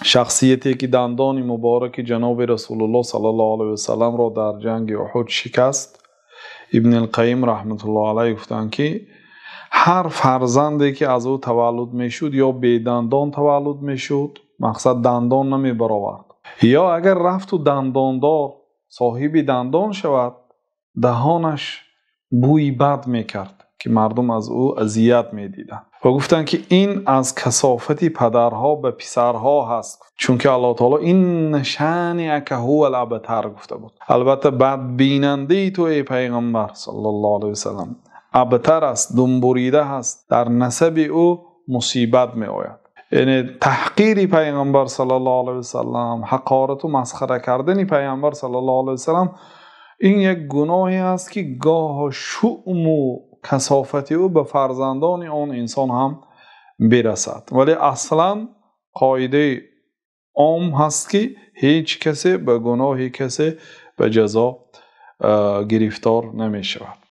Шахсияте ки дандони муборак ҷаноби Расулуллоҳ саллаллоҳу алайҳи васаллам ро дар ҷанги Уҳуд шикаст, Ибни Қайим раҳматуллоҳи алайҳ гуфтанд, ки ҳар фарзанде ки аз ӯ таваллуд мешуд ё бедандон таваллуд мешуд, мақсад дандон намебаровард, ё агар рафт ва дандондор соҳиби дандон шавад, даҳонаш бӯи бад мекард, ки мардум аз ӯ озор медиданд. Ва гуфтанд, ки ин аз касофати падарҳо ба писарҳо ҳаст, чунки Аллоҳи таъоло "инна шониака ҳувал абтар" гуфта буд. Албатта бадбинандаи ту, эй Паёмбар саллаллоҳу алайҳи васаллам, абтар аст, думбурида аст, дар насаби ӯ мусибат меояд. Яъне таҳқири Паёмбар саллаллоҳу алайҳи васаллам, ҳақорат ва масхара кардани Паёмбар саллаллоҳу алайҳи васаллам, ин як гуноҳест, ки гоҳ шӯм ва касофати ӯ ба фарзандони он инсон ҳам бирасад. Вале асло қоидаи ом ҳаст, ки ҳеҷ касе ба гуноҳи касе ба ҷазо гирифтор намешавад.